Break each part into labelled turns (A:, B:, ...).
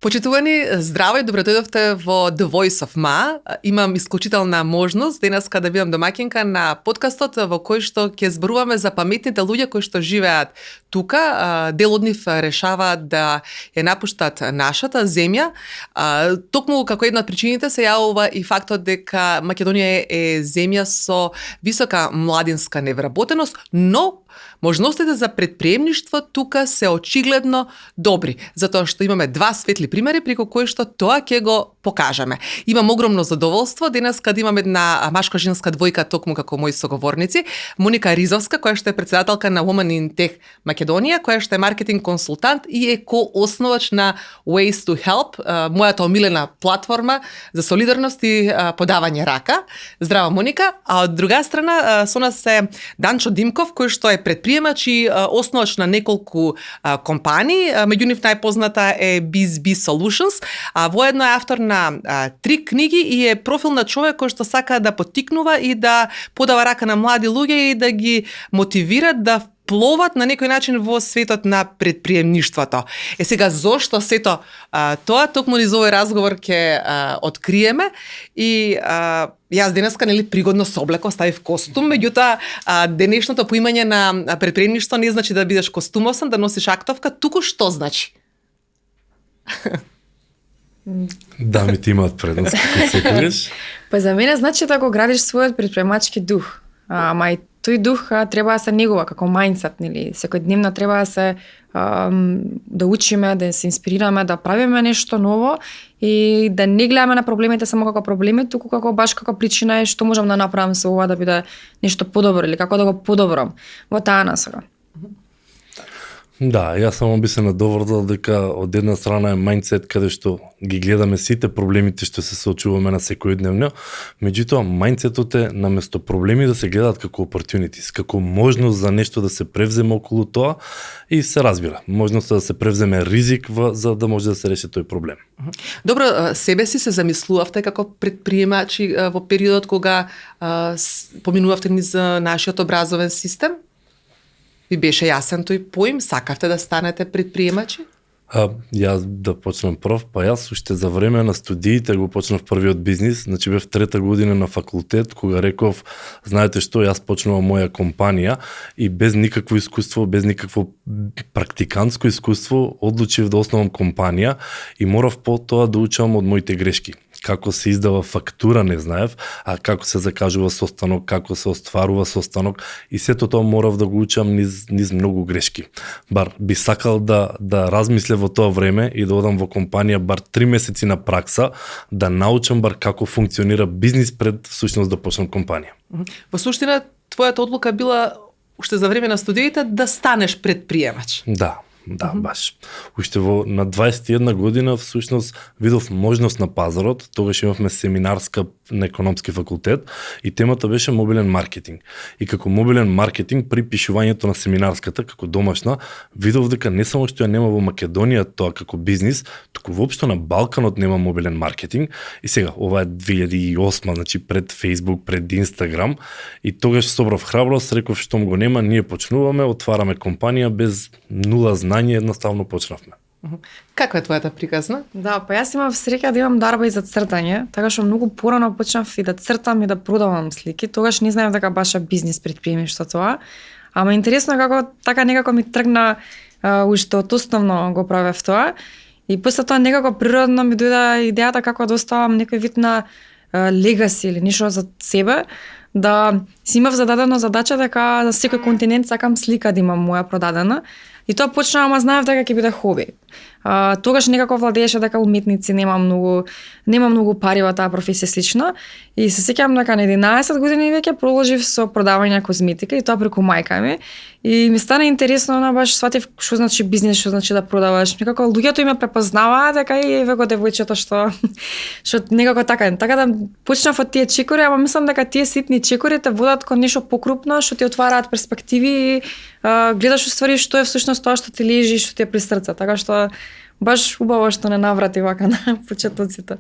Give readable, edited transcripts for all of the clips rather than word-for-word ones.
A: Почитувани, здраво и добре дојдовте во The Voice of Ma. Имам исклучителна можност денеска да бидам домаќинка на подкастот во кој што ќе зборуваме за паметните луѓе кои што живеат тука. Дел од нив решаваат да ја напуштат нашата земја. Токму како една од причините се јавува и фактот дека Македонија е земја со висока младинска невработеност, но можностите за предприемништво тука се очигледно добри, затоа што имаме два светли примери преку кои што тоа ќе го покажеме. Имам огромно задоволство денеска да имам една машко-женска двојка токму како мои соговорници, Моника Ризовска, која што е претседателка на Women in Tech Македонија, која што е маркетинг консултант и е коосновач на Ways to Help, мојата омилена платформа за солидарност и подавање рака. Здраво, Моника. А од друга страна со нас е Данчо Димков, кој што е предприемач и основач на неколку компании. Меѓу нив најпозната е BizB Solutions, а воедно е автор на 3 книги и е профил на човек кој што сака да поттикнува и да подава рака на млади луѓе и да ги мотивира да пловат на некој начин во светот на предприемништвото. Сега, зошто сето тоа, токму низ овој разговор ќе откриеме и јас денеска пригодно се облеков, ставив костум, меѓутоа денешното поимање на предприемништво не значи да бидеш костумосан, да носиш актовка, туку што значи?
B: Дамите имаат предност, како секогаш.
C: Па за мене значи да го градиш својот предприемачки дух. Ама и тој дух треба да се негува како мајндсет, нели? Секојдневно треба да учиме, да се инспирираме, да правиме нешто ново и да не гледаме на проблемите само како проблеми, туку како баш како причина што можам да направам со ова да биде нешто подобро или како да го подобрам во таа насока.
B: Да, јас само би се надоврзал дека од една страна е мајндсет каде што ги гледаме сите проблемите што се соочуваме на секојдневно, меѓутоа мајндсетот е наместо проблеми да се гледаат како opportunities, како можност за нешто да се превземе околу тоа и се разбира, можност да се превземе ризик за да може да се реши тој проблем.
A: Добро, себе си се замислувавте како предприемачи во периодот кога поминувавте низ нашиот образовен систем? Ви беше јасен тој поим? Сакавте да станете предприемачи?
B: Јас да почнам прв, па јас уште за време на студиите го почнав првиот бизнис, значи бев 3-та година на факултет, кога реков, знаете што, јас почнувам моја компанија и без никакво искуство, без никакво практиканско искуство, одлучив да основам компанија и морав по тоа да учам од моите грешки. Како се издава фактура не знаев, а како се закажува состанок, како се остварува состанок и сето тоа морав да го учам низ многу грешки. Бар би сакал да размисле во тоа време и да одам во компанија бар 3 месеци на пракса, да научам бар како функционира бизнис пред всушност да почнам компанија.
A: Во суштина, твојата одлука била уште за време на студиите да станеш предприемач.
B: Да, баш. Уште на 21 година всушност видов можност на пазарот, тогаш имавме семинарска на економски факултет и темата беше мобилен маркетинг. И како мобилен маркетинг при пишувањето на семинарската како домашна, видов дека не само што ја нема во Македонија тоа како бизнис, туку воопшто на Балканот нема мобилен маркетинг. И сега ова е 2008, значи пред Facebook, пред Instagram и тогаш собрав храброст, реков штом го нема, ние почнуваме, отвараме компанија без нула знање, едноставно почнавме.
A: Каква е твојата приказна?
C: Да, па јас имав среќа да имам дарба и за цртање, така што многу порано почнав и да цртам и да продавам слики. Тогаш не знаев дека баш бизнис предприемништво тоа. Ама интересно како така некако ми тргна уште од основно го правев тоа. И после тоа некако природно ми дојде идејата како да оставам некој вид на легаси или нешто за себе, да си имав зададено задача дека за секој континент сакам слика да имам моја продадена. И тоа почна, ама знаев дека ќе биде хоби. Тогаш некако владееше дека уметници нема многу пари во таа професија слично. И се сеќавам дека на 11 години веќе продолжив со продавање на козметика и тоа преку мајка ми. И ми стана интересно, баш сватив што значи бизнес, што значи да продаваш. Некако луѓето ме препознаваа дека и веќе девојчето што некако така да почнав од тие чекори, ама мислам дека тие ситни чекори те водат кон нешто покрупно, што ти отвараат перспективи и гледаш уствари што е всушност тоа што ти лежи и што ти е при срце. Така што баш убаво што не наврати вака на почетоците.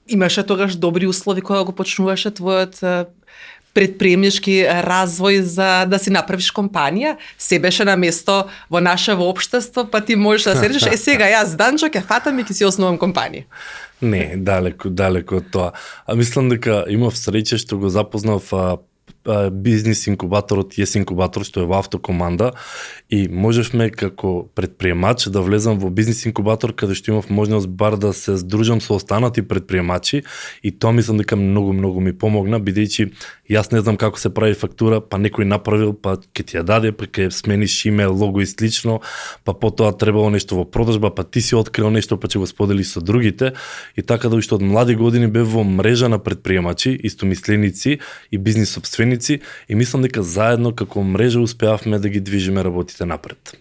A: Имаше тогаш добри услови кога го почнуваше твојот предприемнички развој за да си направиш компанија, се беше на место во нашево општество, па ти можеш да се речеш, сега јас Данчо ќе фатам и ќе си основам компанија.
B: Не, далеко од тоа. А мислам дека имав среќа што го запознав бизнис инкубаторот Yes Инкубатор, што е во Автокоманда, и можевме како предприемач да влезам во бизнис инкубатор каде што имав можност бар да се здружам со останати предприемачи, и тоа мислам дека многу ми помогна, бидејќи јас не знам како се прави фактура, па некој направил, па ќе ти ја даде, па ќе смениш име, лого и слично, па потоа требало нешто во продажба, па ти си открил нешто, па ќе го споделиш со другите, и така да уште од млади години бев во мрежа на предприемачи, истомисленици и бизнис сопственици, и мислам дека заедно како мрежа успеавме да ги движиме работите напред.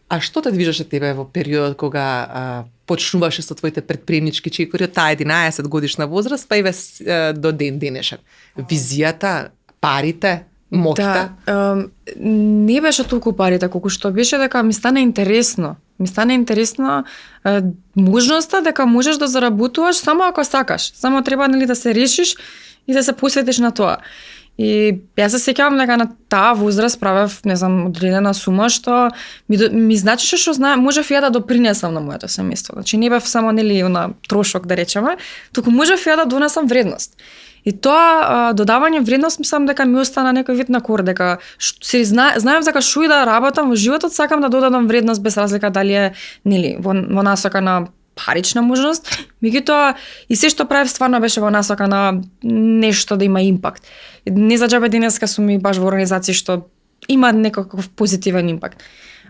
A: А што те движеше тебе во периодот кога почнуваше со твоите предприемнички чекори од таа 11 годишна возраст, па и до ден денешен? Визијата, парите, моќта?
C: Да, не беше толку парите, колку што беше дека ми стана интересно. Ми стана интересно можноста дека можеш да заработуваш само ако сакаш. Само треба да се решиш и да се посветиш на тоа. И јас се сеќавам дека на таа возраст правев, не знам, одредена сума што ми значеше што можев ја да допринесам на моето семејство. Значи не бев само на трошок да речеме, туку можев ја да донесам вредност. И тоа додавање вредност мислам дека ми остана некој вид на кор, дека знаев дека што и да работам во животот, сакам да додадам вредност без разлика дали е во насока на парична можност, меѓутоа и се што правев стварно беше во насока на нешто да има импакт. Не за џабе денеска сум и баш во организација што има некаков позитивен импакт.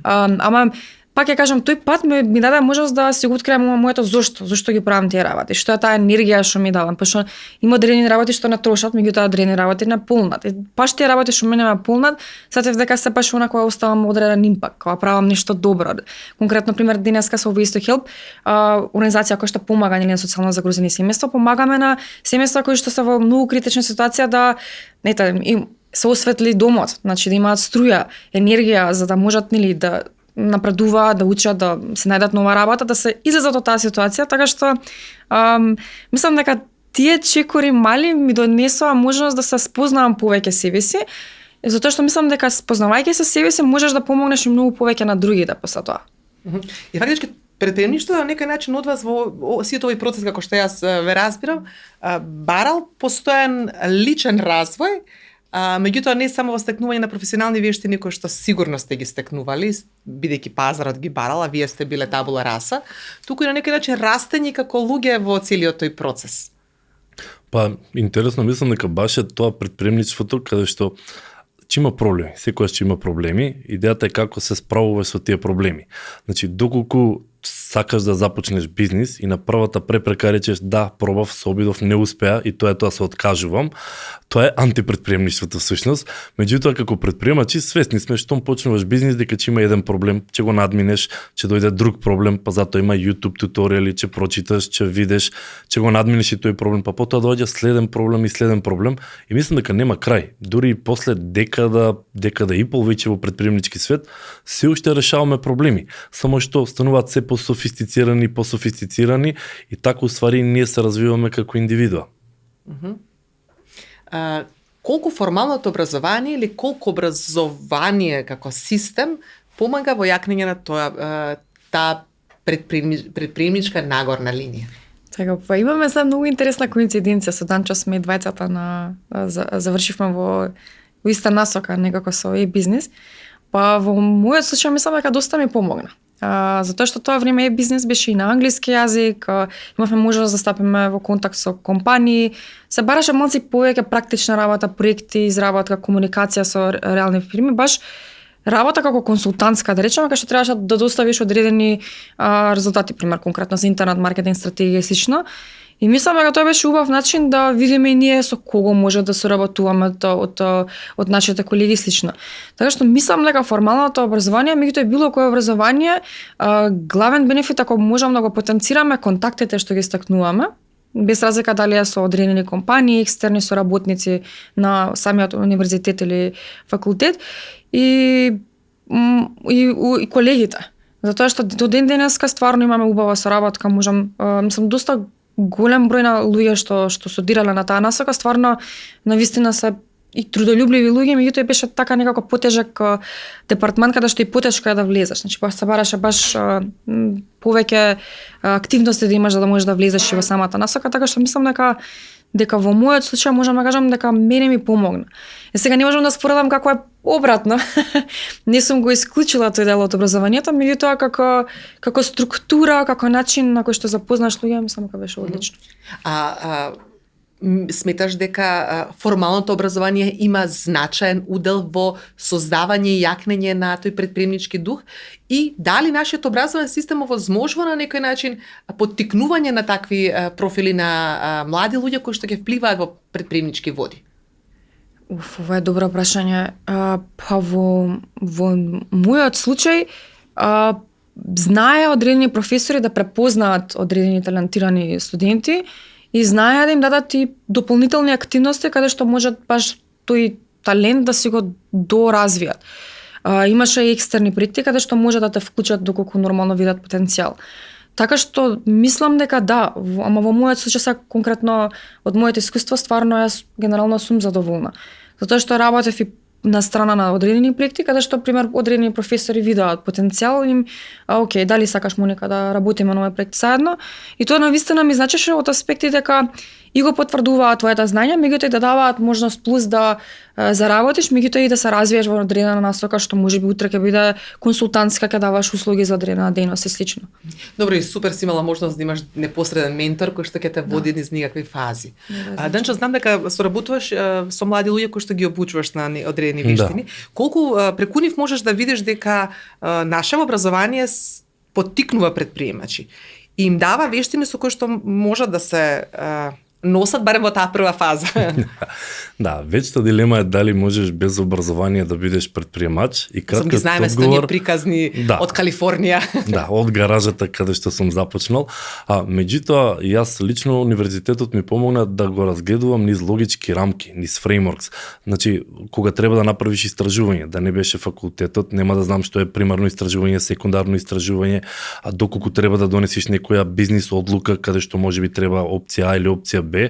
C: Ама пак ја кажам, тој пат ми даде можност да си го откриам моето зошто ги правам тие работи, што е таа енергија што ми давам, пошто има одредени работи што не трошат, меѓутоа одредени работи не полнат. И баш тие работи што мене ме полнат, сетев дека се баш она кога оставам одреден импакт, кога правам нешто добро. Конкретно пример денеска со Ways to Help, организација која што помага на социјално загрозени семејства, помагаме на семејства кои што се во многу критична ситуација да им се осветли домот, значи да имаат струја, енергија за да можат да напредуваат, да учат, да се најдат нова работа, да се излезат од таа ситуација, така што мислам дека тие чекори мали ми донесоа можност да се спознавам повеќе себе си, затоа што мислам дека спознавајќи се себе си можеш да помогнеш и многу повеќе на другите после тоа.
A: И фактички предприемништвото на некој начин од вас во сиот овој процес како што јас ве разбирам, барал постојан личен развој, меѓутоа не само во стекнување на професионални вештини кои што сигурно сте ги стекнували, бидејќи пазарот ги барал, а вие сте биле табула раса, туку и на некој начин растење како луѓе во целиот тој процес.
B: Па, интересно, мислам дека баш е тоа предприемничеството каде што има проблеми, секојаш има проблеми, идејата е како се справуваш со тие проблеми. Значи, доколку сакаш да започнеш бизнис и на првата препрека речеш да, пробав, се обидов, не успеа и тоа се откажувам, тоа е антипредприемништвото всушност. Меѓутоа како предприемачи свесни сме штом почнуваш бизнис дека ќе има еден проблем, ќе го надминеш, ќе дојде друг проблем, па затоа има YouTube туторијали, ќе прочиташ, ќе видиш, ќе го надминеш и тој проблем, па потоа доаѓа следен проблем и мислам дека нема крај. Дури и после декада и пол веќе во предприемнички свет се уште решаваме проблеми, само што стануваат се пософистицирани и така уствари ние се развиваме како индивидуа.
A: Колку формалното образование или колку образование како систем помага во јакнење на таа предприемничка нагорна линија?
C: Така, па имаме сега многу интересна коинциденција со Данчо, сме двајцата завршивме во иста насока некако со e-бизнис. Па во мојот случај мислам дека доста ми помогна. Затоа што тоа време e-бизнис беше и на англиски јазик, имавме можност да стапиме во контакт со компании, се бараше малци повеќе практична работа, проекти, изработка, комуникација со реални фирми, баш работа како консултантска, да речеме, кај што требаше да доставиш одредени резултати, пример конкретно за интернет маркетинг стратегија и слично. И мислам дека тоа беше убав начин да видиме и ние со кого може да соработуваме од нашите колеги и слично. Така што мислам дека формалното образование, меѓутоа било кое образование, главен бенефит ако можам да го потенцираме контактите што ги стекнуваме, без разлика дали е со одредени компании, екстерни соработници на самиот универзитет или факултет и колегите. Затоа што до ден денеска стварно имаме убава соработка, можам, мислам, доста голем број на луѓе што студирале на таа насока, стварно навистина се и трудолюбливи луѓе, меѓутоа беше така некако потежак департман каде што и потешко е да влезеш. Значи се бараше баш повеќе активности да имаш за да можеш да влезеш и во самата насока, така што мислам дека во мојот случај можам да кажам дека мене ми помогна. Сега не можам да споредам како е обратно. Не сум го исклучила тој дел од образованието, меѓутоа како структура, како начин на кој што запознаш луѓе, мислам дека беше одлично.
A: Сметаш дека формалното образование има значаен удел во создавање и јакнење на тој претприемнички дух и дали нашиот образовен систем овозможува на некој начин поттикнување на такви профили на млади луѓе кои што ќе впливаат во претприемнички води?
C: Ова е добро прашање. Па во мојот случај знае одредени професори да препознаат одредени талентирани студенти и знаеа да им дадат и дополнителни активности каде што можат баш тој талент да си го доразвијат. Имаше и екстерни проекти каде што може да те вклучат доколку нормално видат потенцијал. Така што мислам дека да, ама во мојот случај сега конкретно од моето искуство стварно јас генерално сум задоволна. Затоа што работев и на страна на одредени проекти каде што пример одредени професори видоат потенцијал им, окей, дали сакаш Моника да работиме на овој проект заедно, и тоа навистина ми значеше од аспекти дека и го потврдуваат твоето знање, меѓутоа и да даваат можност плюс да заработиш, меѓутоа и да се развиеш во одредена насока што можеби утре ќе биде консултантска, ќе даваш услуги за одредена дејност и слично.
A: Добро, и супер си имала можност да имаш непосреден ментор кој што ќе те води низ никакви фази. Данчо, знам дека соработуваш со млади луѓе кои што ги обучуваш на одредени вештини. Да. Колку преку нив можеш да видиш дека наше образование поттикнува претприемачи и им дава вештини со кои што можат да се носат барем во таа прва фаза.
B: Да, вечната дилема е дали можеш без образование да бидеш предприемач и краткиот
A: ги знаеме
B: одговор
A: приказни од Калифорнија.
B: Да, од гаражата каде што сум започнал. Меѓутоа, јас лично универзитетот ми помогна да го разгледувам низ логички рамки, низ фреймворкс. Значи, кога треба да направиш истражување, да не беше факултетот, нема да знам што е примарно истражување, секундарно истражување, доколку треба да донесиш некоја бизнис одлука каде што можеби треба опција А или опција Б,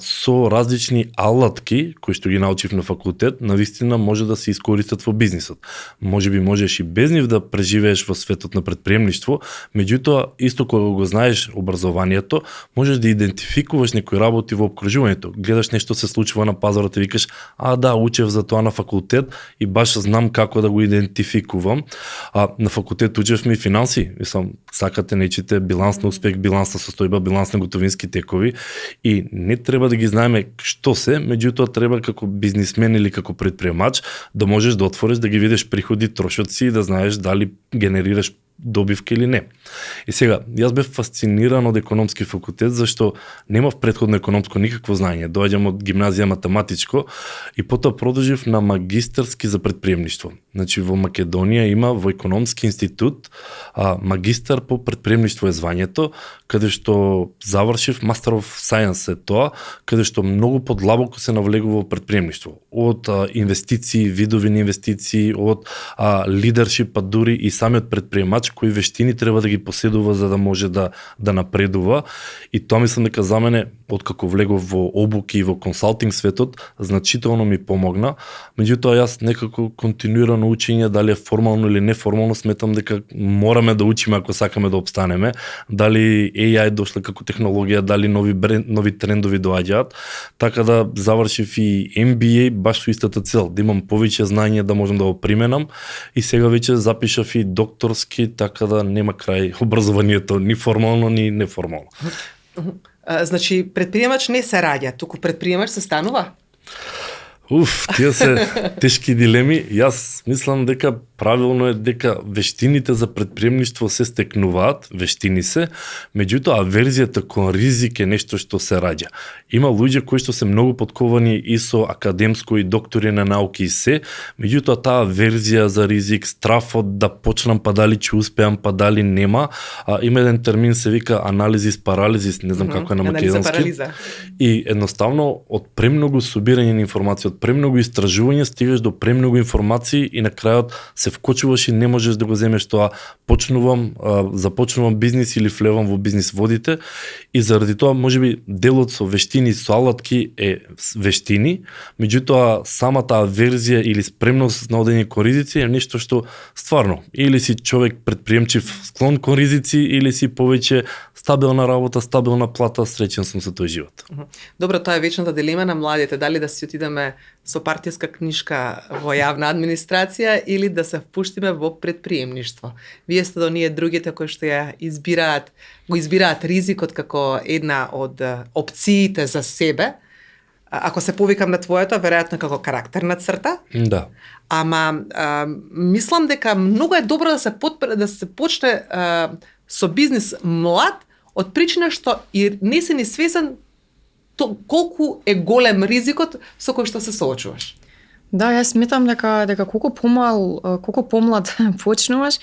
B: со различни алатки кои што ги научив на факултет, навистина може да се искористат во бизнисот. Можеби можеш и без нив да преживееш во светот на претприемништво, меѓутоа исто кога го знаеш образованието, можеш да идентификуваш некои работи во опкружувањето. Гледаш нешто се случува на пазарот и викаш: да, учев за тоа на факултет и баш знам како да го идентификувам. На факултет учевме и финанси, мислам, сакате нечите биланс на успех, биланс на состојба, биланс на готовински текови и не треба да ги знаеме што се, меѓутоа треба како бизнисмен или како предприемач да можеш да отвориш, да ги видиш приходи, трошоци и да знаеш дали генерираш добивка или не. И сега, јас бев фасциниран од економски факултет, зашто немав претходно економско никакво знаење. Доаѓам од гимназија математичко и потоа продолжив на магистарски за предприемништво. Значи во Македонија има во економски институт магистар по предприемништво е звањето, каде што завршив Master of Science е тоа, каде што многу подлабоко се навлегува во предприемништво. Од инвестиции, видови на инвестиции, од лидершип, па дури и самиот предприемач кои вештини треба да ги поседува за да може да напредува. И тоа мислам дека за мене, откако влегов во обуки и во консалтинг светот, значително ми помогна. Меѓутоа јас некако континуирано учење, дали е формално или неформално, сметам дека мораме да учиме ако сакаме да обстанеме. Дали AI дошла како технологија, дали нови трендови доаѓаат. Така да завршив и MBA баш со истата цел, да имам повеќе знаење да можам да го применам и сега веќе запишав и докторски, така да нема крај образованието, ни формално, ни неформално.
A: Значи, предприемач не се раѓа, туку предприемач се станува?
B: Тие се тешки дилеми. Јас мислам дека правилно е дека вештините за предприемништво се стекнуваат, вештини се, меѓутоа верзијата кон ризик е нешто што се раѓа. Има луѓе кои што се многу подковани и со академско и доктори на науки и се, меѓутоа таа верзија за ризик, страфот да почнам па дали ќе успеам, па дали нема, има еден термин се вика анализис парализис, не знам како е на македонски. И едноставно од премногу собирање на информација, од премногу истражување, стигаш до премногу информации и на крајот се вкочуваш и не можеш да го земеш тоа. Започнувам бизнис или влевам во бизнис водите и заради тоа можеби делот со вештини, со алатки е вештини, меѓутоа самата верзија или спремност на одење кон ризици е нешто што стварно или си човек предприемчив склон кон ризици или си повеќе стабилна работа, стабилна плата, среќен сум со тој живот.
A: Добро, тоа е вечната дилема на младите, дали да си отидеме со партијска книжка во јавна администрација или да се впуштиме во предприемништво. Вие сте до ние другите кои што го избираат ризикот како една од опциите за себе. Ако се повикам на твоето, веројатно како карактерна црта.
B: Да.
A: Ама мислам дека многу е добро да се почне со бизнис млад, од причина што и не си ни свесен колку е голем ризикот со кој што се соочуваш.
C: Да, јас сметам дека колку помлад почнуваш,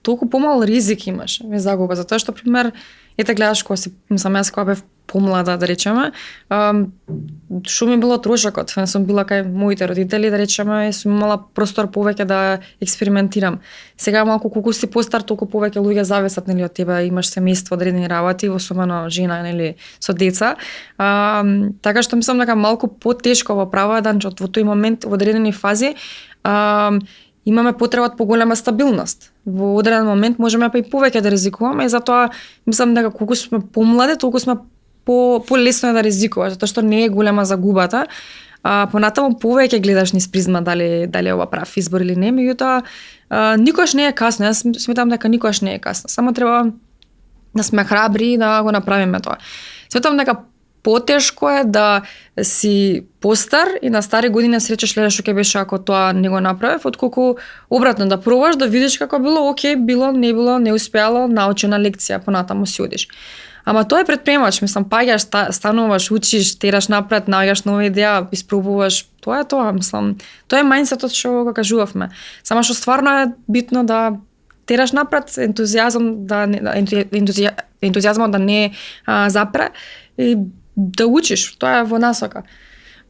C: толку помал ризик имаш ве загуба, затоа што пример ете гледаш кога јас кога бев помлада, да речеме, што ми било трошокот, сум била кај моите родители, да речеме, сум имала простор повеќе да експериментирам. Сега малку колку си постар, толку повеќе луѓе зависат нели од тебе, имаш семејство, одредени работи, особено жена нели со деца. Така што мислам дека малку потешко во правоа во тој момент во одредени фази имаме потреба од поголема стабилност. Во одреден момент можеме па и повеќе да ризикуваме и затоа мислам дека колку сме помлади, толку сме полесно е да ризикуваш, затоа што не е голема загубата. Понатаму повеќе гледаш низ призма дали е ова прав избор или не, меѓутоа никош не е касно. Јас сметам дека никош не е касно. Само треба да сме храбри и да го направиме тоа. Сметам дека потешко е да си постар и на стари години среќаш гледаш што ќе беше ако тоа не го направив, отколку обратно да пробаш да видиш како било, окей, било, не успеало, научена лекција, понатаму си одиш. Ама тоа е предприемач, мислам, паѓаш, стануваш, учиш, тераш напред, наоѓаш нова идеја, испробуваш, тоа е тоа, мислам. Тоа е мајндсетот што го кажувавме. Само што стварно е битно да тераш напред, ентузијазмот да не запре и да учиш, тоа е во насока.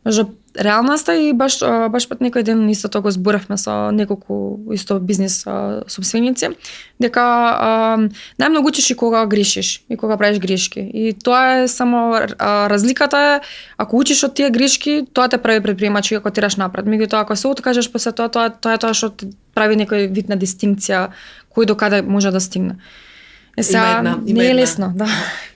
C: Може реалноста и баш пред некој ден исто тоа го зборавме со неколку исто бизнис собственици, дека најмногу учиш и кога грешиш и кога правиш грешки. И тоа е само разликата е ако учиш од тие грешки, тоа те прави предприемач и ако тераш напред. Меѓутоа ако се откажеш после тоа е тоа што прави некој вид на дистинкција кој до каде може да стигне. Не е лесно, да.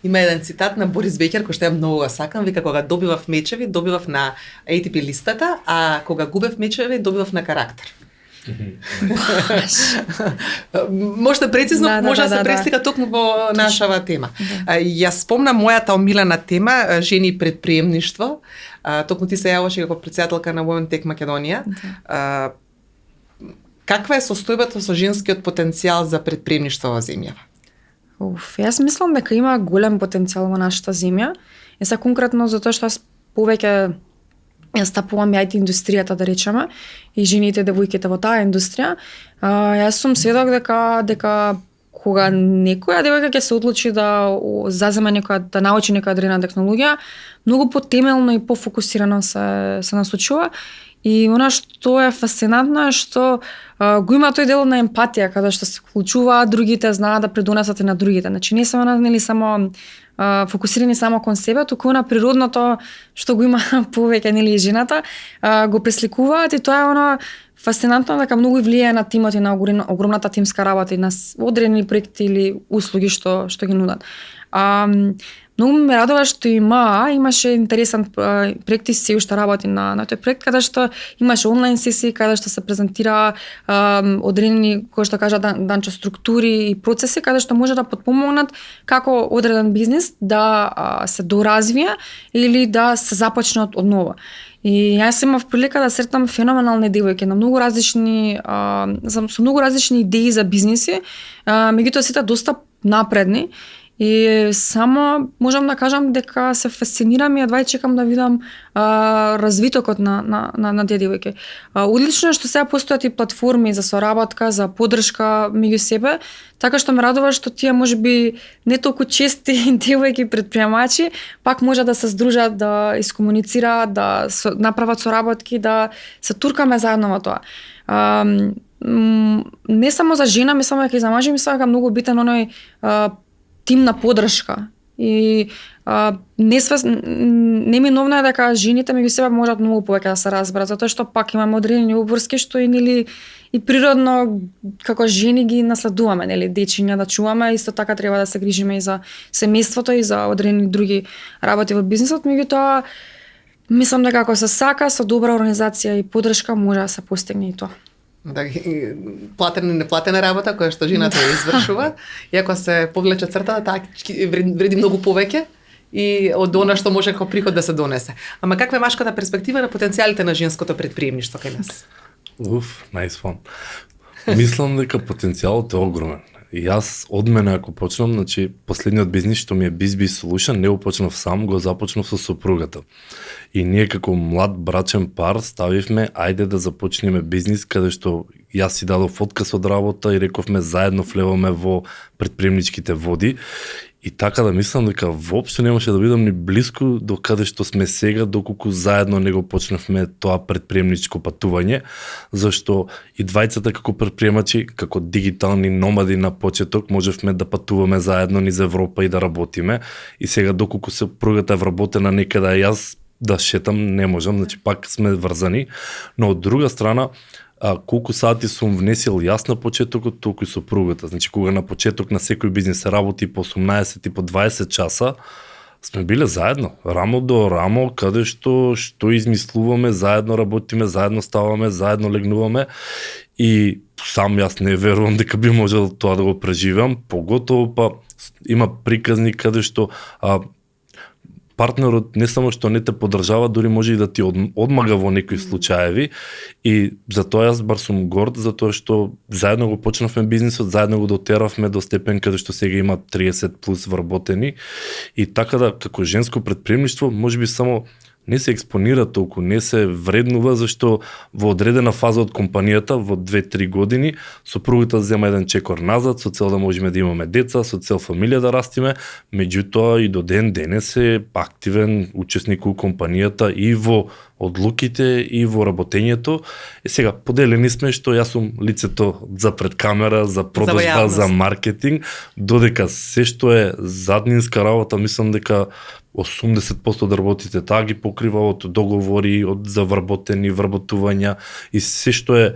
A: Има еден цитат на Борис Бекер кој што ја многу го сакам, вика кога добивав мечеви, добивав на ATP листата, а кога губев мечеви, добивав на карактер. Може да прецизно, може да се преслика токму во нашава тема. Јас спомнам мојата омилена тема, жени и предприемништво. Токму ти се јавуваше како претседателка на Women Tech Македонија. Каква е состојбата со женскиот потенцијал за предприемништво во земјава?
C: Јас мислам дека има голем потенцијал во нашата земја. И се конкретно затоа што јас повеќе стапувам IT индустријата, да речеме, и жените и девојките во таа индустрија. Јас сум сведок дека кога некоја девојка ќе се одлучи да заземе да научи некоја одредена технологија, многу потемелно и пофокусирано се насочува. И она што е фасцинантно е што го има тој дел на емпатија, каде што се вклучуваат другите, знаат да предонесат и на другите. Значи не се нели само фокусирани само кон себе, туку на природното што го има повеќе нели жената, го пресликуваат и тоа е она фасцинантно дека многу влијае на тимот и на огромната тимска работа и на одредени проекти или услуги што ги нудат. Многу ме радува што имаше интересен проект и се уште работи на тој проект, каде што имаше онлайн сесии, каде што се презентира одредени, кој што кажа Данчо, структури и процеси, каде што може да потпомогнат како одреден бизнис да се доразвие или да се започне од ново. И јас имав прилика да сретнам феноменални девојки на многу различни со многу различни идеи за бизниси, меѓутоа сите доста напредни. И само можам да кажам дека се фасцинирам и едва чекам да видам развитокот на тие девојки. Одлично е што сега постојат и платформи за соработка, за поддршка меѓу себе, така што ме радува што тие можеби не толку чести девојки предприемачи пак може да се здружат, да искомуницираат, да направат соработки, да се туркаме заедно во тоа. Не само за жена, мислам дека и за мажи, мислам дека многу битен оној тимна поддршка. И неминовно е дека жените меѓу себе можат многу повеќе да се разберат, затоа што пак имаме одредени обврски што и нели и природно како жени ги наследуваме, нели дечиња да чуваме, исто така треба да се грижиме и за семејството и за одредени други работи во бизнисот, меѓутоа мислам дека ако се сака со добра организација и поддршка може да се постигне и тоа.
A: Да, платена и неплатена работа која што жената ја извршува, и ако се повлече цртата, таа вреди многу повеќе и од она што може како приход да се донесе. Ама каква е машката перспектива на потенцијалите на женското предприемништво кај нас?
B: Nice one. Мислам дека потенцијалот е огромен. И јас од мене ако почнам, значи последниот бизнис што ми е BizBiz Solution, не го почнав сам, го започнав со сопругата. И ние како млад брачен пар ставивме ајде да започнеме бизнис каде што јас си дадов отказ од работа и рековме заедно влеваме во предприемничките води. И така да мислам дека воопшто немаше да бидам ни близко до каде што сме сега, доколку заедно не го почнавме тоа предприемничко патување, зашто и двајцата како предприемачи, како дигитални номади на почеток, можевме да патуваме заедно низ Европа и да работиме. И сега доколку сопругата е вработена некаде, јас да шетам не можам, значи пак сме врзани, но од друга страна колку сати сум внесил јас на почетокот, толку и сопругата. Значи кога на почеток на секој бизнес работи по 18 и по 20 часа, сме биле заедно, рамо до рамо, каде што измислуваме, заедно работиме, заедно ставаме, заедно легнуваме и сам јас не верувам дека би можел тоа да го преживам, поготово па има приказни каде што партнерот не само што не те поддржава, дури може и да ти одмага во некои случаеви и затоа јас бар сум горд, затоа што заедно го почнавме бизнисот, заедно го дотеравме до степен каде што сега има 30 плюс вработени и така да како женско предприемништво можеби само не се експонира толку, не се вреднува, зашто во одредена фаза од компанијата, во 2-3 години, сопругата зема еден чекор назад, со цел да можеме да имаме деца, со цел фамилија да растиме, меѓутоа и до ден денес е активен учесник у компанијата и во одлуките и во работењето. И сега, поделени сме што јас сум лицето за пред камера, за продажба, за маркетинг, додека се што е заднинска работа, мислам дека 80% од работите таа ги покрива од договори, од завработени, вработувања и се што е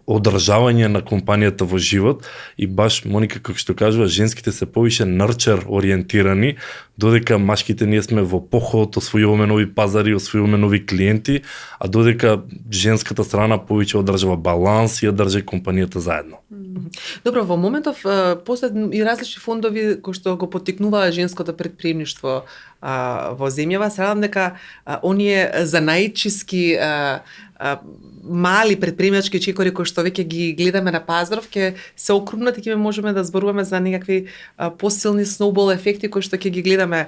B: одржавање на компанијата во живот и баш Моника како што кажува, женските се повише nurture ориентирани, додека машките ние сме во походот, освојуваме нови пазари, освојуваме нови клиенти, а додека женската страна повеќе одржава баланс и ја држи компанијата заедно.
A: Добро, во моментов постојат и различни фондови кои што го поттикнуваат женското предприемништво во земјава. Се радам дека оние занаидчиски мали предприемачки чекори кои што веќе ги гледаме на пазаров ќе се окрупнат и ќе можеме да зборуваме за некакви посилни сноубол ефекти кои што ќе ги гледаме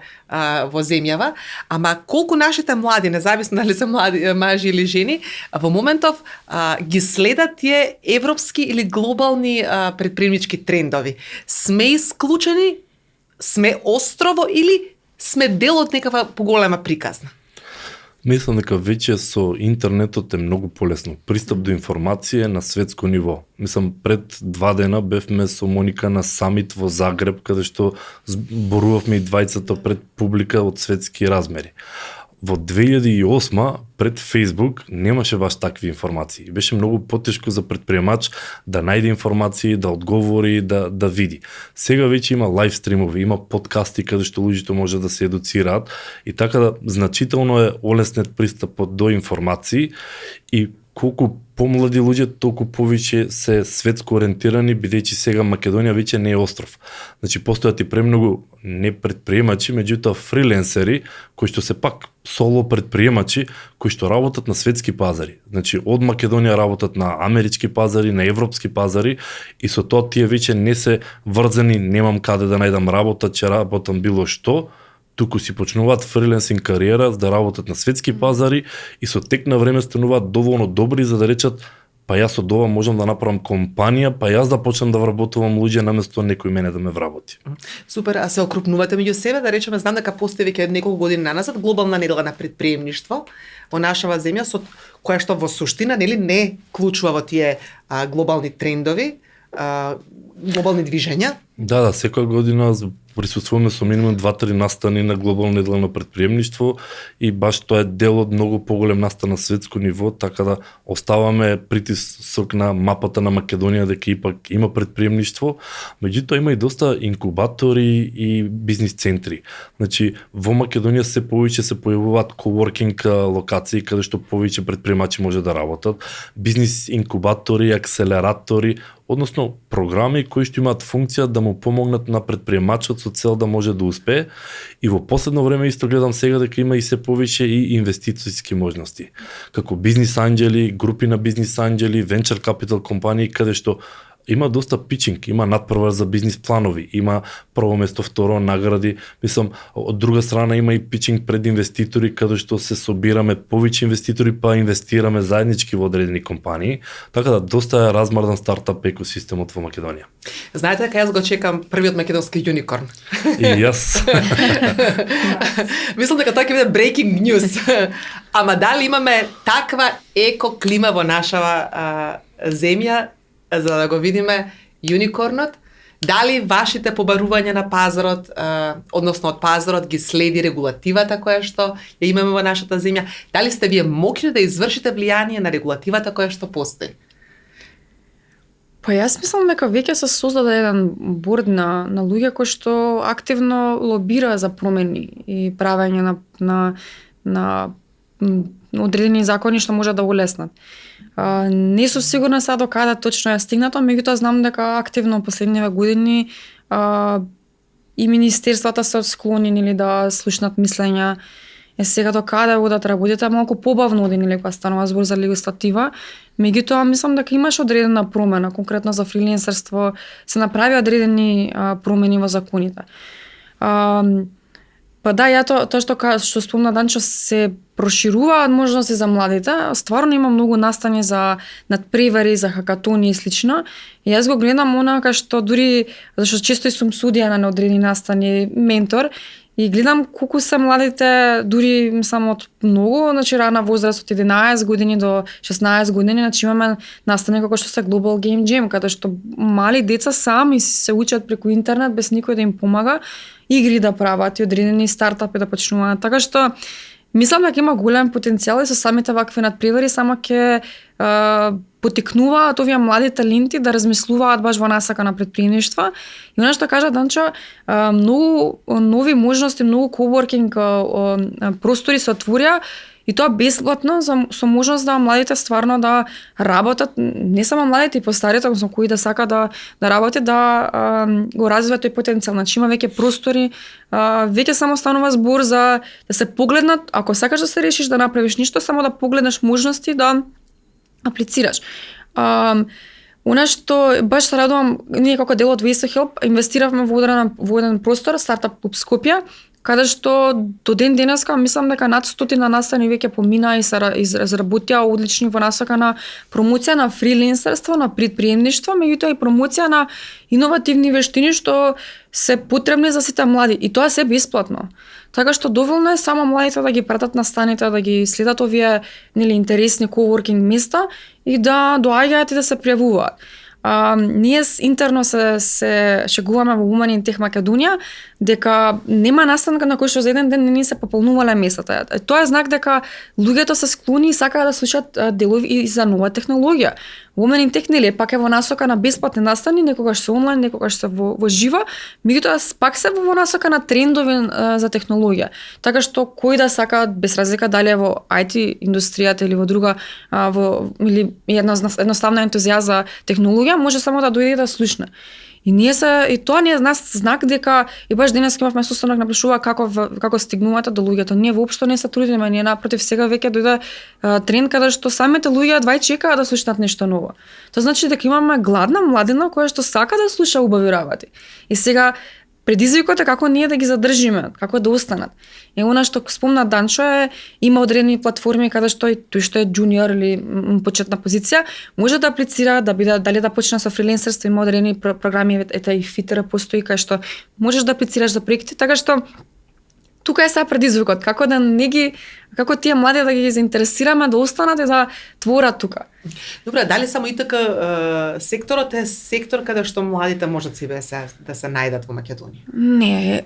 A: во земјава. Ама колку нашите млади, независно дали се млади мажи или жени, во моментов ги следат тие европски или глобални предприемнички трендови. Сме исклучени, сме острово или сме дел од некаква поголема приказна?
B: Мислам дека веќе со интернетот е многу полесно. Пристап до информација на светско ниво. Мислам, пред 2 дена бевме со Моника на самит во Загреб, каде што зборувавме и двајцата пред публика од светски размери. Во 2008 пред Facebook немаше баш такви информации. Беше многу потешко за предприемач да најде информации, да одговори, да види. Сега веќе има лайв стримови, има подкасти каде што луѓето може да се едуцираат и така да значително е олеснет пристапот до информации и колку помлади луѓе толку повеќе се светско ориентирани, бидејќи сега Македонија веќе не е остров. Значи постојат и премногу не предприемачи, меѓутоа фриленсери кои што се пак соло предприемачи кои што работат на светски пазари. Значи од Македонија работат на амерички пазари, на европски пазари и со тоа тие веќе не се врзани, немам каде да најдам работа, че работам било што, туку си почнуваат фриленсинг кариера за да работат на светски пазари и со тек на време стануваат доволно добри за да речат па јас од ова можам да направам компанија, па јас да почнам да вработувам луѓе наместо некој мене да ме вработи.
A: Супер, а се окрупнувате меѓу себе, да речеме, знам дека постои веќе неколку години наназад глобална недела на предприемништво во нашава земја, со која што во суштина нели не клучува во тие глобални трендови, глобални движења.
B: Да, секоја година присуствуваме со минимум 2-3 настани на глобална недела на предприемништво и баш тоа е дел од многу поголем настан на светско ниво, така да оставаме притисок на мапата на Македонија дека ипак има предприемништво, меѓутоа има и доста инкубатори и бизнис центри. Значи во Македонија се повеќе се појавуваат коворкинг локации каде што повеќе предприемачи може да работат, бизнис инкубатори, акселератори, односно програми кои што имаат функција да му помогнат на предприемачот со цел да може да успее. И во последно време исто гледам сега дека има и се повеќе и инвестициски можности. Како бизнис анџели, групи на бизнис анџели, венчер капитал компании каде што има доста пичинг, има надпревар за бизнис планови, има прво место, второ награди. Мислам, од друга страна има и пичинг пред инвеститори каде што се собираме повеќе инвеститори па инвестираме заеднички во одредени компании. Така да доста е размардан стартап екосистемот во Македонија.
A: Знаете дека јас го чекам првиот македонски юникорн.
B: И јас.
A: Мислам дека тоа ќе биде breaking news. Ама дали имаме таква еко клима во нашава земја за да го видиме юникорнот? Дали вашите побарувања на пазарот, односно од пазарот ги следи регулативата која што ја имаме во нашата земја? Дали сте вие могли да извршите влијание на регулативата која што постои?
C: Па јас мислам дека веќе се создаде еден борд на луѓе кои што активно лобира за промени и правење на одредени закони што може да улеснат. Не сум сигурна сега до каде точно е стигнато, меѓутоа знам дека активно последниве години и министерствата се склонени или да слушнат мислења. Сега до каде одат работите малку побавно оди нели кога станува збор за легислатива, меѓутоа мислам дека имаше одредена промена, конкретно за фриленсерство се направи одредени промени во законите. Па да, ја тоа што спомна Данчо, се прошируваат можности за младите. Стварно има многу настани за надпревари, за хакатони и слично. И јас го гледам онака што дури, зашто често и сум судија на неодредени настани, ментор, и гледам колку се младите, дури мислам од многу, значи рана возраст од 11 години до 16 години, значи имаме настани како што се Global Game Jam, каде што мали деца сами се учат преку интернет без никој да им помага, игри да прават и одредени стартапи да почнуваат. Така што мислам дека има голем потенцијал и со самите вакви надпревари само ќе потикнуваат овие млади таленти да размислуваат баш во насака на предприемништво. И она што кажа Данчо, многу нови можности, многу коворкинг простори се отворија и тоа бесплатно со можност да младите стварно да работат, не само младите и постарите, со кои да сака да работи, да го развиваат тој потенцијал. Значи има веќе простори, веќе само станува збор за да се погледнат, ако сакаш да се решиш да направиш ништо, само да погледнеш можности да аплицираш. Она што баш се радувам, ние како дел од Ways to Help инвестиравме во еден простор, стартап клуб Скопје, каде што до ден денеска мислам дека над 100 настани веќе помина и се разработија одлични во насока на промоција на фриленсерство, на предприемништво, меѓутоа и промоција на иновативни вештини што се потребни за сите млади и тоа се бесплатно. Така што доволно е само младите да ги пратат настаните, да ги следат овие интересни коворкинг места и да доаѓаат и да се пријавуваат. ние интерно се шегуваме во Women in Tech Македонија дека нема настанка на кој што за еден ден не ни се пополнувале местата. Тоа е знак дека луѓето се склони и сакаат да слушаат делови и за нова технологија. Women in Tech нели пак е во насока на бесплатни настани, некогаш се онлайн, некогаш се во живо, меѓутоа пак се во насока на трендови за технологија. Така што кој да сака без разлика дали е во IT индустријата или во друга или едноставна ентузијаза за технологија, може само да дојде и да слушне. И тоа ни е нас знак дека и баш денес имавме состанок на прашува како стигнувате до луѓето. Ние воопшто не се трудиме, ние напротив сега веќе дојде тренд каде што самите луѓе едва чекаат да слушнат нешто ново. Тоа значи дека имаме гладна младина која што сака да слуша убави работи. И сега предизвикот е како ние да ги задржиме, како да останат. И она што спомна Данчо има одредени платформи каде што тој што е джуниор или почетна позиција може да аплицира, да биде дали да почне со фриленсерство, има одредени програми, ета и Фитера постои кај што можеш да аплицираш за проекти, така што тука е сега предизвикот, како тие млади да ги заинтересираме да останат и да творат тука.
A: Добре, дали само ИТК секторот е сектор каде што младите можат себе да се најдат во Македонија?
C: Не,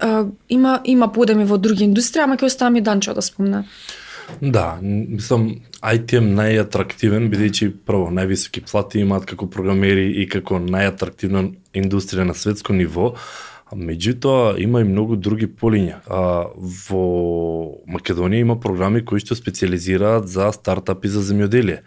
C: има подеми во други индустрии, ама ќе оставам и Данчо да спомне.
B: Да, мислам, IT е најатрактивен, бидејќи прво највисоки плати имаат како програмери и како најатрактивна индустрија на светско ниво. Меѓутоа, има и многу други полиња. Во Македонија има програми кои што специализираат за стартапи за земјоделие.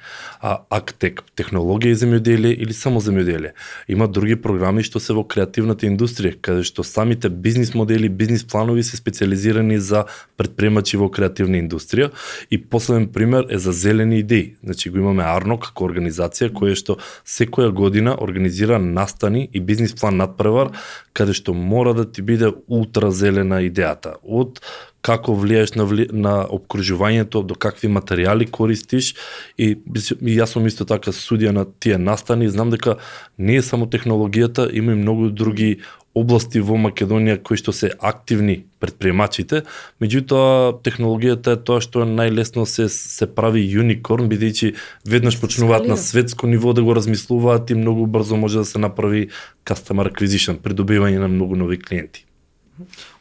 B: Актек, технологија и земјоделие или само земјоделие. Има други програми што се во креативната индустрија, каде што самите бизнис модели, бизнис планови се специализирани за претприемачи во креативна индустрија. И последен пример е за зелени идеи. Значи го имаме Арно како организација која што секоја година организира настани и бизнис план надпревар каде што мора да ти биде ултразелена идејата. Од како влијаеш на обкружувањето, до какви материјали користиш и јас сум исто така судија на тие настани, знам дека не е само технологијата, има и многу други области во Македонија кои што се активни претприемачите, меѓутоа технологијата е тоа што најлесно се прави юникорн, бидејќи веднаш почнуваат на светско ниво да го размислуваат и многу брзо може да се направи customer acquisition, придобивање на многу нови клиенти.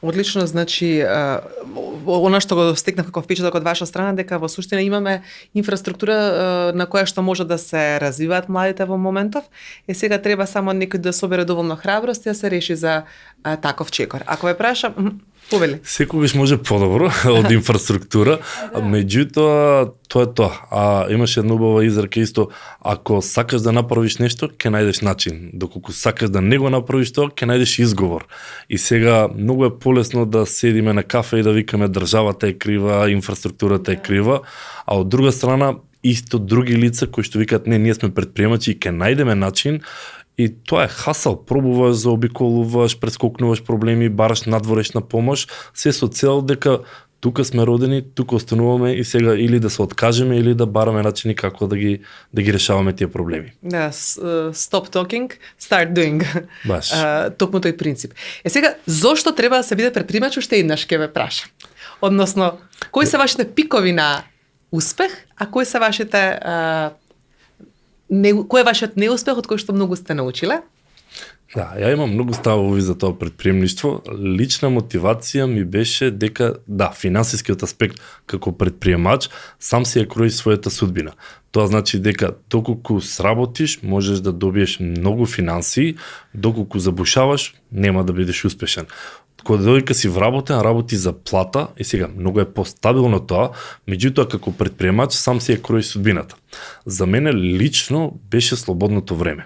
A: Одлично, значи она што го стекнав како впечаток од ваша страна дека во суштина имаме инфраструктура на која што може да се развиваат младите во моментов. Сега треба само некој да собере доволно храброст и да се реши за таков чекор. Ако ве прашам, повели.
B: Секогаш може подобро од инфраструктура, меѓутоа тоа е тоа. Имаше една убава изрека исто, ако сакаш да направиш нешто, ќе најдеш начин. Доколку сакаш да не го направиш тоа, ќе најдеш изговор. И сега многу е полесно да седиме на кафе и да викаме државата е крива, инфраструктурата е крива, а од друга страна исто други лица кои што викаат не, ние сме претприемачи и ќе најдеме начин. И тоа е хасал, пробуваш, заобиколуваш, прескокнуваш проблеми, бараш надворешна помош, се со цел дека тука сме родени, тука остануваме и сега или да се откажеме или да бараме начини како да ги решаваме тие проблеми.
A: Да, stop talking, start doing.
B: Баш.
A: Токму тој принцип. Сега, зошто треба да се биде претприемач, уште еднаш ќе ве прашам. Односно, кои се вашите пикови на успех, а кои се вашите кој е вашиот неуспех од кој што многу сте научиле?
B: Да, ја имам многу ставови за тоа претприемништво. Лична мотивација ми беше дека, да, финансискиот аспект како претприемач сам си ја крои својата судбина. Тоа значи дека доколку сработиш, можеш да добиеш многу финансии, доколку забушаваш, нема да бидеш успешен. Кога додека си вработен, работи за плата и сега многу е постабилно тоа, меѓутоа како претприемач сам си ја крои судбината. За мене лично беше слободното време.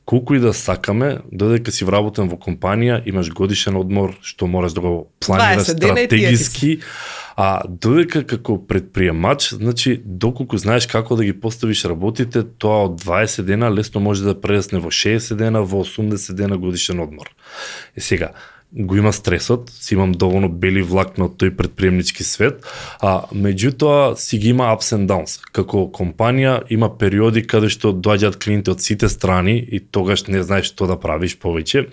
B: Колку и да сакаме, додека си вработен во компанија, имаш годишен одмор што можеш да го планираш стратегиски, а додека како претприемач, значи доколку знаеш како да ги поставиш работите, тоа од 20 дена лесно може да прерасне во 60 дена, во 80 дена годишен одмор. И сега го има стресот, си имам доволно бели влакна од тој претприемнички свет, меѓутоа си ги има ups and downs. Како компанија има периоди каде што доаѓаат клиенти од сите страни и тогаш не знаеш што да правиш повеќе.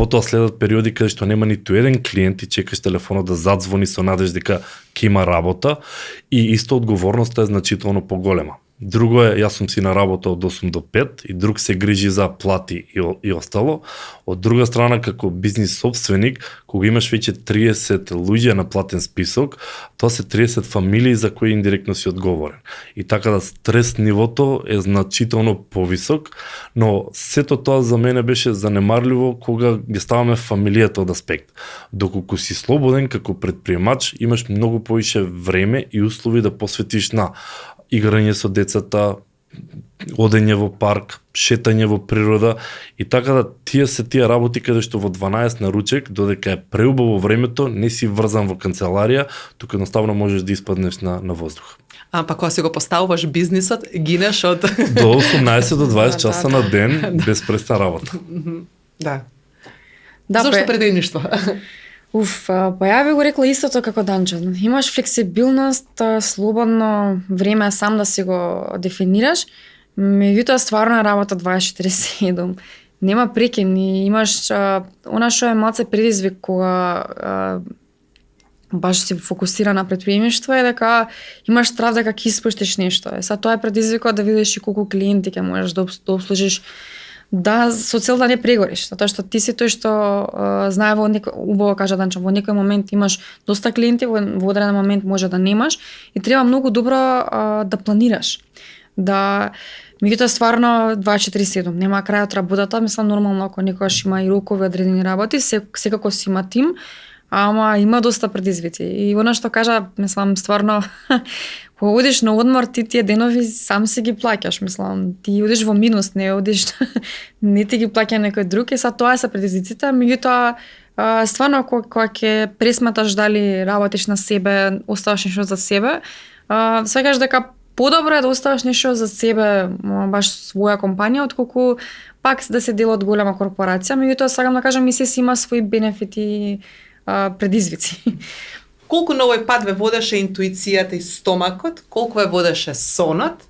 B: Потоа следат периоди каде што нема ниту еден клиент и чекаш телефонот да задзвони со надеж дека ќе има работа и исто одговорноста е значително поголема. Друго е, јас сум си на работа од 8 до 5 и друг се грижи за плати и остало. Од друга страна, како бизнис собственик, кога имаш веќе 30 луѓе на платен список, тоа се 30 фамилии за кои индиректно си одговорен. И така да стрес нивото е значително повисок, но сето тоа за мене беше занемарливо кога ги ставаме фамилијата од аспект. Доколку си слободен како предприемач, имаш многу повише време и услови да посветиш на играње со децата, одење во парк, шетање во природа и така да тие работи каде што во 12 на ручек, додека е преубаво времето, не си врзан во канцеларија, тука едноставно можеш да испаднеш на воздух.
A: Па кога си го поставуваш бизнисот, гинеш од
B: До 18 до 20 часа на ден без престан работа.
A: Да.
C: Да,
A: Зошто предимништво?
C: Па ја би го рекла истото како Данчо. Имаш флексибилност, слободно време сам да си го дефинираш, меѓутоа стварно е работа 24/7. Нема прекин и имаш она што е малце предизвик кога баш си фокусира на предприемништво е дека имаш страв дека ќе испуштиш нешто. Сега тоа е предизвикот да видиш и колку клиенти ќе можеш да обслужиш, да со цел да не прегориш, затоа што ти си тој што знае убаво кажа Данчо, во некој момент имаш доста клиенти, во одреден момент може да немаш и треба многу добро да планираш. Да меѓутоа стварно 24/7, нема крај од работата, мислам нормално ако некогаш има и рокови одредени работи, секако си има тим, ама има доста предизвици. И она што кажа, мислам стварно кога одиш на одмор, ти тие денови сам си ги плаќаш, мислам, ти одиш во минус, не одиш, не ти ги плаќа некој друг, и тоа се предизвиците, меѓутоа стварно кога ќе пресматаш дали работиш на себе, оставаш нешто за себе, сваќаш дека подобро е да оставаш нешто за себе, баш своја компанија, отколку пак да се дел од голема корпорација, меѓутоа сакам да кажам и се си има свои бенефити, предизвици.
A: Колку на овој пат ве водеше интуицијата и стомакот, колку ве водеше сонот,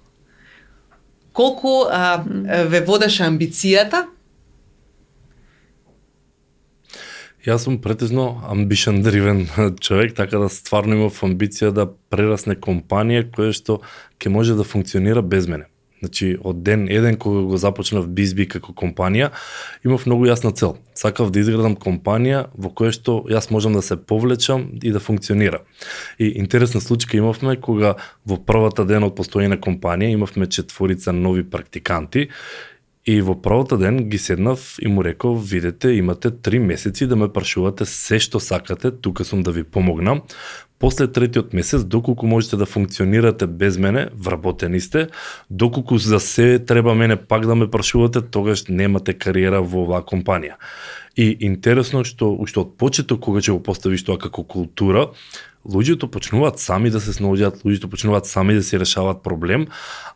A: колку ве водеше амбицијата?
B: Јас сум претежно ambition driven човек, така да стварно имав амбиција да прерасне компанија која што ќе може да функционира без мене. Значи, од ден еден кога го започнав BizB како компанија, имав многу јасна цел. Сакав да изградам компанија во која што јас можам да се повлечам и да функционира. И интересна случка имавме кога во првата ден од постоење на компанија имавме 4 нови практиканти и во првата ден ги седнав и му реков, видете, имате 3 месеци да ме прашувате се што сакате, тука сум да ви помогнам. После третиот месец, доколку можете да функционирате без мене, вработени сте, доколку за се треба мене пак да ме прашувате, тогаш немате кариера во оваа компанија. И интересно што уште од почеток кога ќе го поставиш тоа како култура, луѓето почнуваат сами да се снаоѓаат, луѓето почнуваат сами да се решаваат проблем,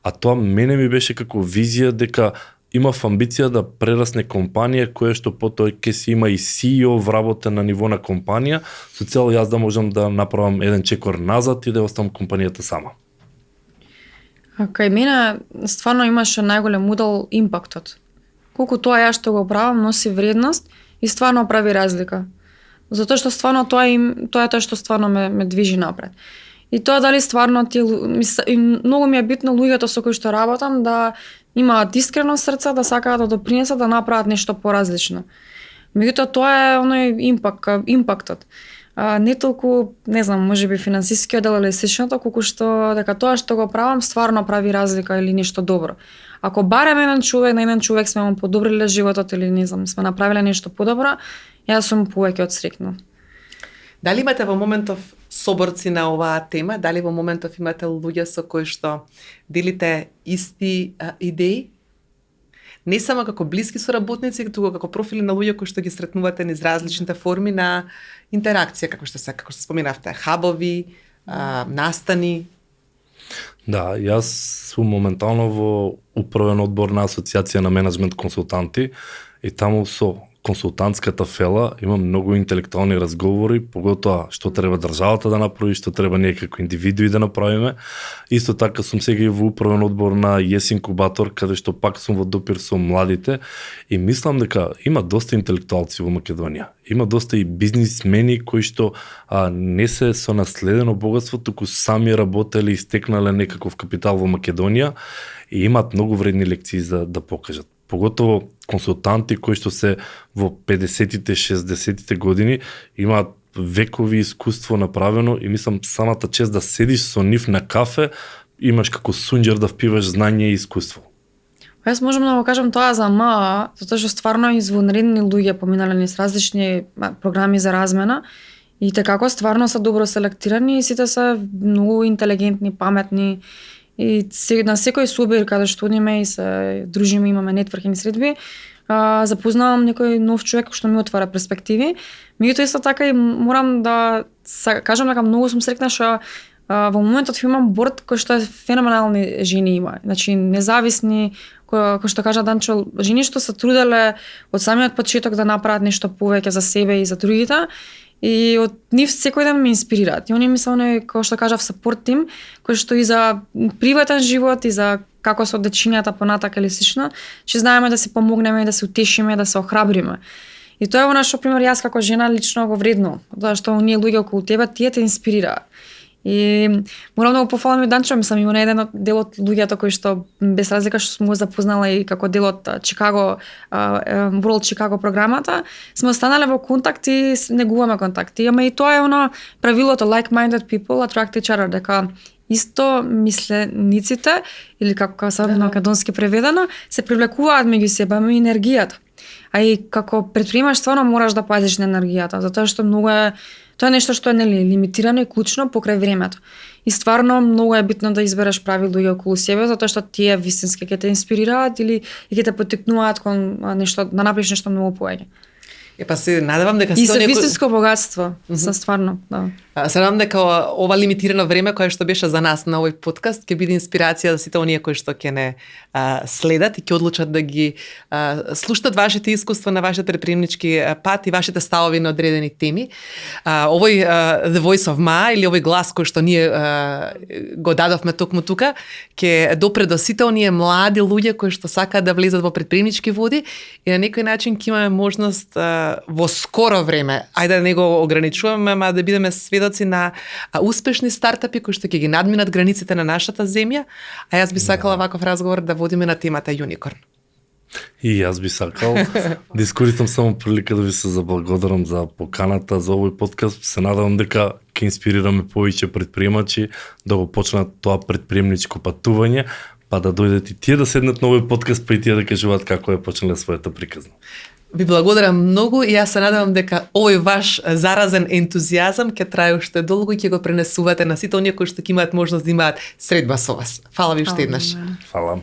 B: а тоа мене ми беше како визија дека имав амбиција да прерасне компанија која што потоа ќе си има и CEO вработен на ниво на компанија, со цел јас да можам да направам еден чекор назад и да оставам компанијата сама.
C: Кај мене стварно имаше најголем удел импактот. Колку тоа ја што го правам носи вредност и стварно прави разлика. Затоа што стварно тоа е тоа што стварно ме движи напред. И тоа дали стварно многу ми е битно луѓето со кои што работам да имаат искрено срце, да сакаат да допринесат да направат нешто поразлично. Меѓутоа тоа е оној импактот. Не толку, не знам, можеби финансискиот дел или сличното, колку што дека тоа што го правам стварно прави разлика или нешто добро. Ако барем на еден човек сме му подобриле животот или не знам, сме направиле нешто подобро, јас сум повеќе од среќна.
A: Дали имате во моментов соборци на оваа тема? Дали во моментов имате луѓе со кои што делите исти идеи? Не само како блиски соработници, туку како профили на луѓе кои што ги сретнувате низ различните форми на интеракција, како што споменавте, хабови, настани.
B: Да, јас сум моментално во управен одбор на Асоцијација на менеджмент консултанти и таму со консултантската фела, имам многу интелектуални разговори, поготоа што треба државата да направи, што треба ние како индивидуи да направиме. Исто така сум сега и во управен одбор на Yes Инкубатор, каде што пак сум во допир со младите и мислам дека има доста интелектуалци во Македонија. Има доста и бизнисмени кои што не се со наследено богатство, туку сами работеле и стекнале некаков капитал во Македонија и имаат многу вредни лекции за да покажат. Поготово консултанти кои што се во 50-тите, 60-тите години имаат векови искуство направено и мислам самата чест да седиш со нив на кафе, имаш како сунџер да впиваш знање и искуство.
C: Јас можам да го кажам тоа за МАА, затоа што стварно извонредни луѓе поминале низ различни програми за размена и како стварно се добро селектирани и сите се многу интелигентни, паметни. И на секој собир каде што одиме и се дружиме, имаме нетворкинг средби, запознавам некој нов човек што ми отвара перспективи. Меѓутоа исто така и морам да кажам дека многу сум среќна што во моментот имам борд кој што е феноменални жени има. Значи независни, кој што кажа Данчо, жени што се труделе од самиот почеток да направат нешто повеќе за себе и за другите. И од нив секој ден ме инспирираат. И они ми се оној, како што кажав, сапорт тим, кој што и за приватен живот и за како со дечињата понатака или слично, че знаеме да се помогнеме, да се утешиме, да се охрабриме. И тоа е она што пример јас како жена лично го вредно, затоа што оние луѓе околу тебе тие те инспирираат. И морам да го пофалам и Данчо, мислам и он е еден од дел од луѓето кои што без разлика што сум го запознала и како дел од Чикаго, World Chicago програмата, сме останале во контакт и негуваме контакти. Ама и тоа е оно правилото like-minded people attract each other, дека исто мислениците или како се на македонски преведено, се привлекуваат меѓу себе, ама и енергијата. А и како предприемач стварно мораш да пазиш на енергијата, затоа што многу е тоа е нешто што е лимитирано и клучно покрај времето. И стварно многу е битно да избереш прави луѓе околу себе, затоа што тие вистински ќе те инспирираат или ќе те поттикнуваат кон нешто да направиш нешто многу повеќе.
A: Па се надевам дека
C: и се вистинско богатство, се стварно, да.
A: Се надевам дека ова лимитирано време кое што беше за нас на овој подкаст ќе биде инспирација за сите оние кои што ќе не следат и ќе одлучат да ги слушнат вашите искуства на вашите предприемнички пат и вашите ставови на одредени теми. Овој The Voice of Ma или овој глас кој што ние го дадовме токму тука ќе допре до сите оние млади луѓе кои што сакаат да влезат во предприемнички води и на некој начин ќе имаме можност во скоро време, ајде да не го ограничуваме, ама да бидеме сведоци на успешни стартапи кои што ќе ги надминат границите на нашата земја, а јас би сакала ваков разговор да водиме на темата Unicorn.
B: И јас би сакал да искористам само прилика да ви се заблагодарам за поканата за овој подкаст. Се надевам дека ќе инспирираме повеќе предприемачи да го почнат тоа предприемничко патување, па да дојдат и тие да седнат на овој подкаст, па и тие да кажуваат како е почнале својата приказна.
A: Ви благодарам многу и јас се надевам дека овој ваш заразен ентузијазам ќе трае уште долго и ќе го пренесувате на сите оние кои што ќе имаат можност да имаат средба со вас. Фала ви уште еднаш.
B: Фала.